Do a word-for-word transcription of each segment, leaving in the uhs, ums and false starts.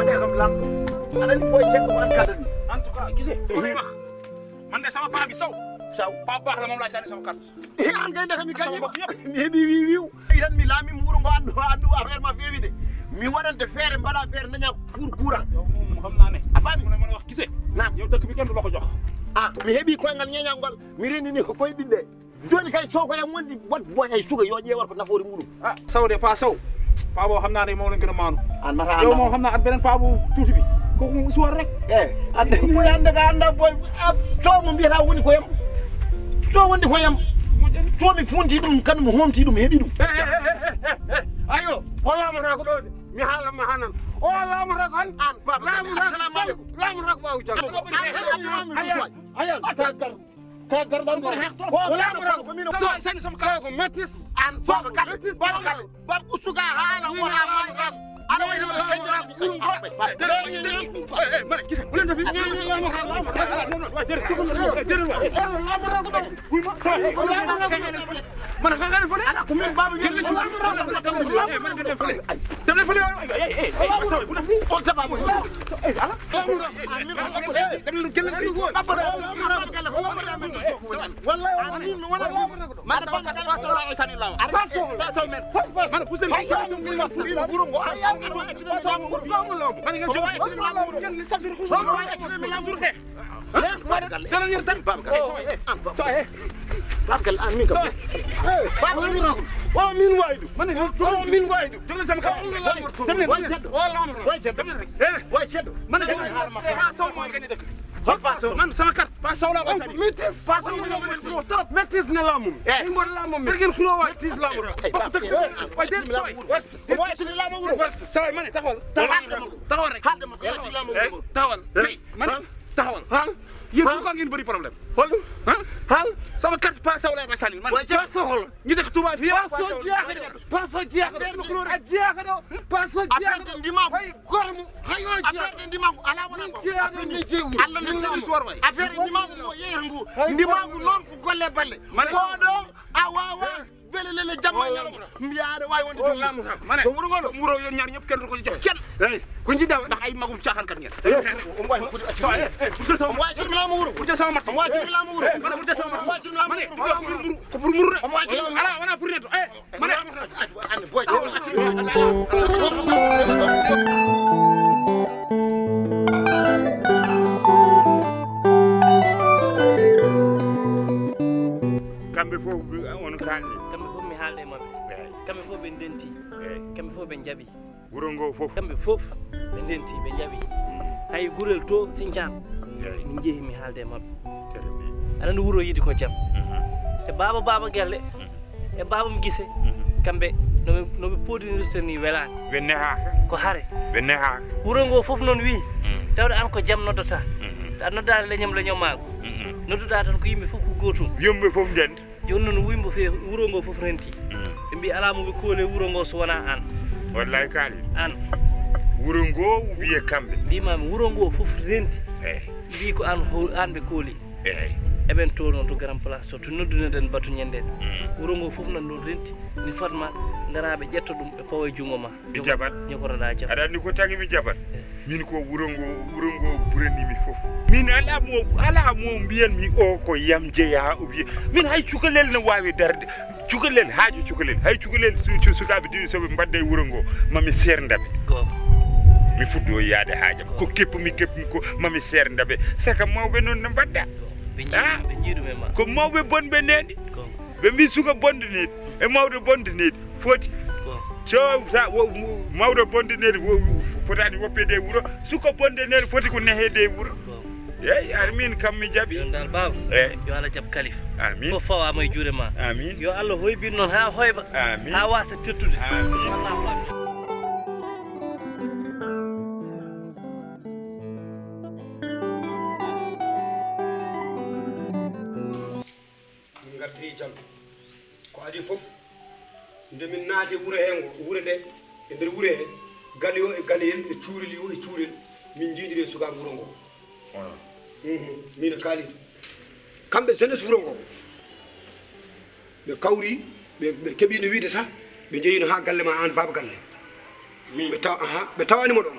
Ande kam lamɗo. Aɗa anndi boy cekko ko an kadani. En tout cas, gise, ko mi wax. Man de sama paa bi Sow. Sow. Paa baax la, moom laay sànni sama carte. Eh, an kay ndaka mi Sama gañi. Mbokk yëpp. Mi heɓi wiw wiw. Tan mi laami wuro ngo anndu, anndu affaire ma feewi de. Mi waɗante feere, mbaɗa feere, daña cour-, courant. Yow moom xam naa ne. A faami? Mu ne mën a wax gise. Naam. Yow dëkk bi kenn du la ko jox. Ah, mi heɓi koyngal ñeeñal ngol. Mi renndini ko koye ɓiɓɓe. Jooni kay so ko yam wondi wat boy ay suka yo ƴeewat ko nafoore muɗum. Ah, Sow de, paa Sow. Paa boo xam naa ne moo leen gën a maanu. An mata Yow anda moom ko. Xam naa ak beneen paa bu tuuti bi. Kooku moom histoire rek. Eh, ande boy ande ka anda boy. Ah, so mo mbiyata woni ko yam. So wondi ko yam. So mi funti ɗum kan mo homti ɗum heɓi ɗum. Eh, eh, eh, eh, eh, eh. Ayo, o laamata ko ɗo de. Mi haala ma hanan. O laamata ko an. An baba. Laamata ko Assalamu alaikum. Laamata ko ɓaawo jam. Ayan, ayan, ayan. Ka garɗo. Ko laamoraaɗo ko min. Sani sama kala ko mettis. An baba kala. Baba kala. Baba usuga haala wona ma. Ana wayno señora. Mana kisa. Mana ka kala fole. Ala ko min baba. Mana ka fole. Table fole. Eh, eh, eh. On taba mo. Eh, ala. Babgal an min kam. O min wawi ɗum. O min wawi ɗum. Way ceddo. Way ceddo. Way ceddo. Hol Pa Sow? Man sama carte Pa Sow la ko sani. Métis. Pa Sow la ko sani. Trop métis ne laamu. Eh. Ni mboɗo laamu mi. Ngeen xuloo waay. Métis laamu. Eh, Pa Sow. Waay, déet, sa waay. Waay, sini laamu wuro. Sa waay, ma ne, taxawal. Taxawal rek. Haalde ma ko, waay, sini laamu wuro. Taxawal. Eh. Ma ne, taxawal. Hal. Yéen pourquoi ngeen bëri problème? Hol. Hal. Sama carte Pa Sow la ko sani. Man. Waay, Pa Sow hol. Ñu dëkk Touba fii. Pa Sow jeex na. Pa Sow jeex na. Affaire ɗo. Pa Sow jeex na. Affaire ɗo ndimagu. Hay gormo. Hayo jeex. Affaire ɗo ndimagu. Ala wona ko. Jeex na, mi jeewi. Allah ne jeewi. Affaire ndimagu mo yeeru ngu. Ndimagu noon ko golle balle. Mane. Ko ɗo a wawa. Bele lele jamma ñalawma. Mbiya aɗa wawi wonde joom. Mane. Ko wuro ngol. Wuro yon ñaar ñëpp kenn du ko jox kenn. Hey, ko jiɗɗa. Ndax ay magum caaxaan kat ngeen. Omo wawi ko acci. Omo wawi acci laamu wuro. Omo wawi acci laamu wuro. Omo wawi acci laamu wuro. Ko pour muru de. Omo wawi acci laamu wuro. Ala, wona pour neɗɗo. Eh, mane. An boy. Kamɓe fof on kalni. Kamɓe fof mi haalde e maɓɓe. Kamɓe fof ɓe ndenti. Kamɓe fof ɓe njaɓi. Wuro ngo fof. Kamɓe fof ɓe ndenti, ɓe njaɓi. Hay gurel to Sincaan. Min njehi mi haalde e maɓɓe. Aɗa anndi wuro yiɗi ko jam. E baaba baaba gelle, e baaba mo gise, kamɓe no ɓe, no ɓe poodinirta ni welaani. Ɓe nehaaka. Ko hare. Ɓe nehaaka. Wuro ngo fof noon wiyi, tawde aan ko jam noddata. A noddaani leñam leñomaagu. Nodduɗaa tan ko yimɓe fof ko gootum. Yimɓe fof ndenta. Jooni noon wuymo feewi, wuro ngo fof renti. Ɓe mbi alaa mo ɓe kooli e wuro ngo so wonaa aan. Wallaay kaali. Aan. Wuro ngo wiye kamɓe. Mbimami wuro ngo fof renti. Eyi. Mbi ko aan ho-, aan ɓe kooli. Eyi. Eɓen to noon to Grand Place to, to noddunoɗen batu ñande. Wuro ngo fof nan ɗon renti. Ni fatma, ngara ɓe ƴetta ɗum, ɓe pawa e junngo ma. Mi jaɓat. Ñogotoɗaa jam. Aɗa anndi ko tagi mi jaɓat? Eh. Min ko wuro ngo, wuro ngo ɓuranimi fof. Min alaa mo, alaa mo mbiyanmi o ko yam jeyaa ou bien. Min hay cukalel no waawi darde. Cukalel, haaju cukalel. Hay cukalel su-, su-, sukaaɓe diwi so ɓe mbadda e wuro ngo, ma mi seernda ɓe. Goonga. Mi fuddo yaade haajam. Goonga. Ko keppu mi keppu ko, ma mi seernda ɓe. Saka mawɓe noon no mbadda. Goonga. Ɓe njii-, ɓe njii ɗum e ma. Ko mawɓe bonɓe neeɗi. Goonga. Ɓe mbi suka bonde needi e mawɗo bonde needi foti. Ko. So sa wo-, wo-, mawɗo bonde needi wo-, fotaani woppeede e wuro, suka bonde needi foti ko neheede e wuro. Ko. Eyi, ar min kam mi jaɓi. Ɗon dal baaba. Eyi. Yo Allah jaɓ kalifa. Amin. Fof fawama e juuɗe ma. Amin. Yo Allah hoybin noon haa hoyba. Amin. Haa wasa tettude. Amin. Allahu akbar. Min ngartiri jam. Ko adii fof, nde min naati wuro hee ngo, wuro nde, e nder wuro hee, galle o e galleyel, e cuurel o e cuurel, min njiidiri e sukaaɓe wuro ngo. Mhm. Min e Kaalidi. Kamɓe jeunesse wuro ngo, ɓe kawri, ɓe, ɓe keɓiino wiide sah, ɓe njehiino haa galle ma aan baaba galle. Min? Ɓe taw-, aha, ɓe tawaani mo ɗoon.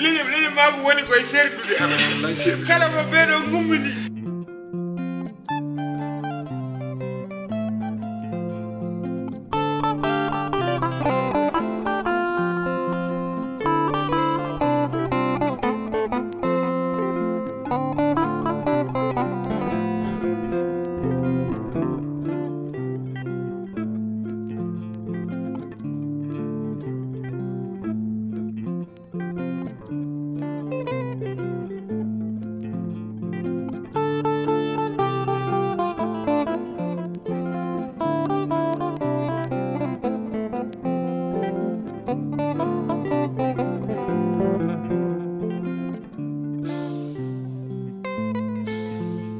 Leñol, leñol maako woni koye serdude am. Kala ko ɓeeɗo ngummini.